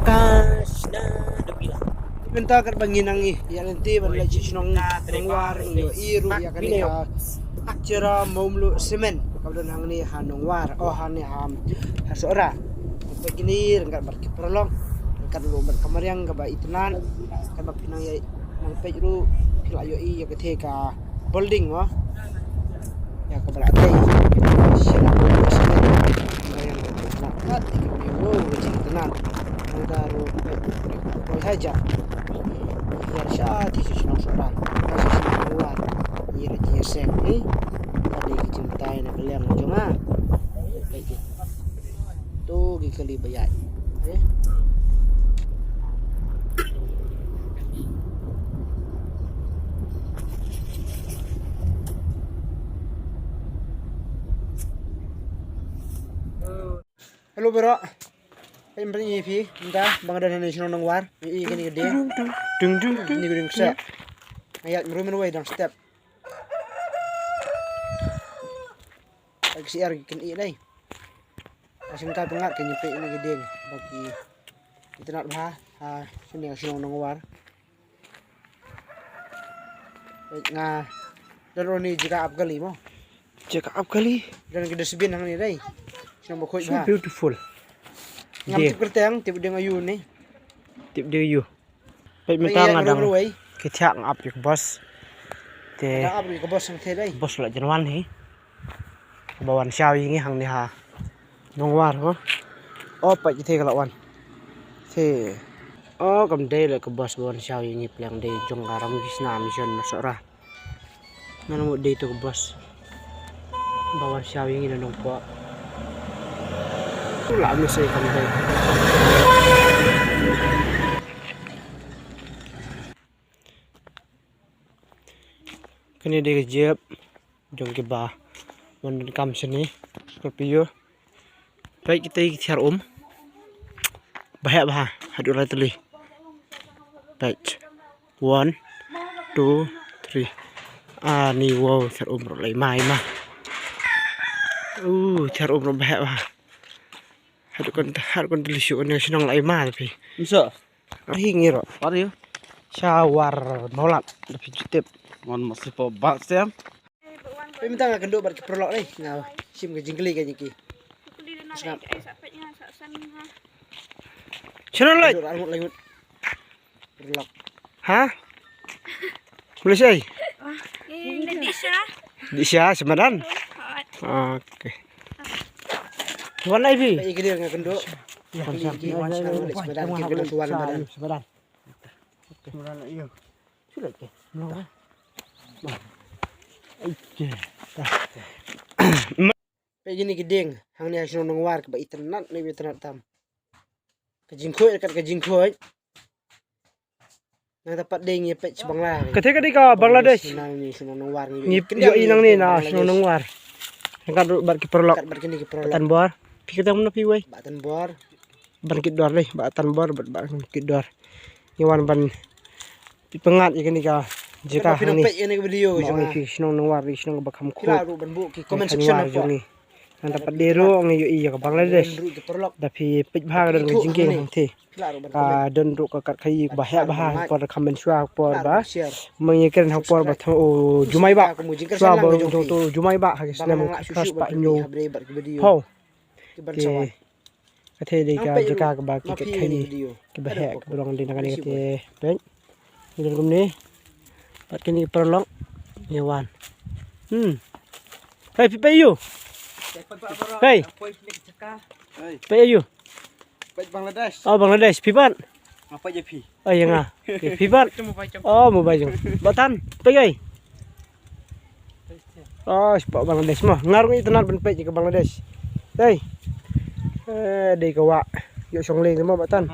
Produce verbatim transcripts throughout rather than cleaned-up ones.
Ka shna da pila. Mynta katba ngi nang ïa lynti ban leit sha shnong Nongwar, ngi ïohi ruh ïa kane ka Chera Mawmluh Cement kaba don hangne ha Nongwar, oh, hangne ha, ha Sohra. Peit kine ryngkat bad ki paralok, ryngkat ruh bad ka mariang kaba itynnad, katba phi nang ïa nang peit ruh phi la ïohi ïa katei ka building mo. Ïa kaba la tei. Shisha la building shisha. Mariang ka itynnad. Kat ïa ka view, wow, ka jingitynnad. Nangta ruh peit, peit, peit hajan. Ïa sha, te sha shnong Sohra. Sha shnong Nongwar. Ïa la jingïaseng, eh. Ka dei ka jingbatai na ka liang jong nga. Peit, peit. To ki kali ba ïaid. Eh. Hello, bro. Peit mynta ïa phi, mynta ba nga don hangne shnong Nongwar. Ïa kane ka dieng. Dung, dung, dung. Kane ka dieng kseh. Nga ïaid marwei marwei dang step. Ka ksiar ki kynnoh dei. Ka shim ka pyngngad ka ngi peit ïa kane ka dieng ba ki itynnad bha ha shane ka shnong Nongwar. Peit nga don ruh ne jaka ap kali mo. Jaka ap kali. Don ki dustbin hangne dei. Shnong ba khuid bha. So beautiful. Ngam tip kyrteng, tip ding aïu ne. Tip ding aïu. Peit mynta nga dang ki thiah nga ap ïa ka bus. Te nga ap ïa ka bus hangtei dei. Bus la jan wan hi. Ba wan shaw ïa ngi hangne ha Nongwar mo. O peit kitei ka la wan. Te o kam dei la ka bus ba wan shaw ïa ngi pleng dei jong ka Ramkisna Mission na Sohra. Ngan mut dei tu ka bus ba wan shaw ïa ngi na Nongpoh. Tu la mi sei kam dei. Kane dei ka jep jong kiba wan donkam shane. Scorpio. Peit kitei ki thiar um. Ba heh bha haduh lai tylli. Peit. One, two, three. Ani wow, thiar um ruh lai mai ma. Uh, thiar um ruh ba heh bha. Haduh kan, haduh kan tylli shuh ne shnong lai ma phi. Msa. Hi ngi ruh. What are you? Shawar Mawlap da phi ju tip. Mon masi po bak sem. Peit mynta nga kynduh bad ki paralok dei, nga shim ka jingkylli ka jong ki. Sngap. Shano leit? Kynduh la ngut la ngut. Paralok. Ha? Boleh sei? Disha. Disha semadan. Okay. Wan lai phi. Peit ki dei nga kynduh. Ki wan sha semadan ki kynduh ki wan semadan. Semadan. Semadan. Peit kine ki dieng hangne ha shnong Nongwar kaba itynnad ne itynnad tam. Ka jingkhuid kat ka jingkhuid. Nangta pat dei ngi peit sha Bangla. Katei ka dei ka Bangladesh. Ngi ïohi nangne na shnong Nongwar. Ryngkat bad ki paralok. Ryngkat bad kine ki paralok. Tanbor. Phi kata kumno phi wei? Bah Tanbor. Ban kit dor dei, Bah Tanbor bad ban kit dor. Ngi wan ban pyngngad ïa kane ka jaka hangne. Phi nang peit ïa kane ka video jong nga. Phi shnong Nongwar, phi shnong ba kham khuid. Phi lah ruh ban buh ki comment section hapoh. Nangta pat dei ruh ngi ïohi ïa ka Bangladesh. Da phi peit bha ka don ka jingkieng hangtei. Ka don ruh ka kat khaïi ba heh bha ha por da kham mynshuwa ha por ba. Ma ngi kren ha por ba thong u Jumai Bah. Shuwa ba u thong u Jumai Bah ha ki snem u Christmas ba hynñiew phew. Te Katei dei ka jaka kaba ki kat khaïi kiba heh kiba long dei na kane katei peit. Ngi don kumne. Bad kine ki paralok ngi wan. Hmm. Hei phi peit aïu? Hei. Peit aïu? Peit Bangladesh. Oh Bangladesh phi pat. Nga peit ïa phi. Oh ïa nga. Phi pat. Oh mobile jong. Bah Tan peit ai. Oh, sha Bangladesh mo. Nga ruh nga itynnad ban peit ïa ka Bangladesh. Dei. Eh, dei ka wah. Ïoh shong lei mo Bah Tan.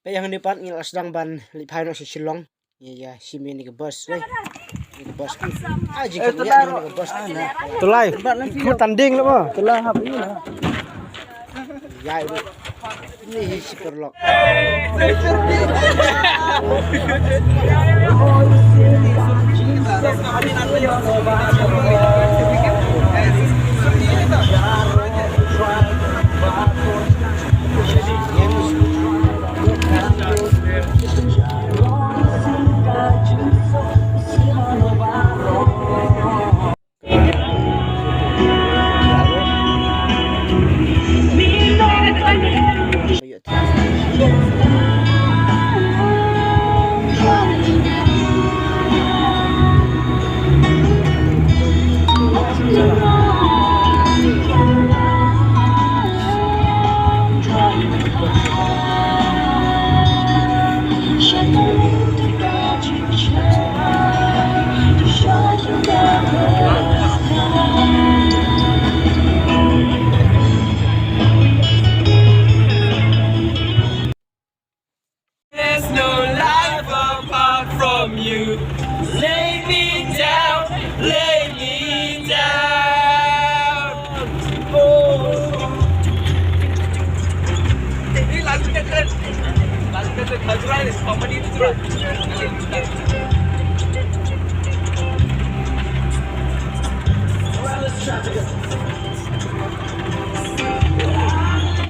Peit hangne pat ngi la sdang ban leit phai noh sha Shillong. Ïa, ïa, shim ïa kane ka bus, wei. Kane ka bus. Ah, jingkyrmen ïa kane ka bus. Tulai. Kut tanding lah mo. Tulai hap ïa. Ïa, ïa. Ni hi shi paralok. There's no life apart from you. Lay me down, lay me down. Oh.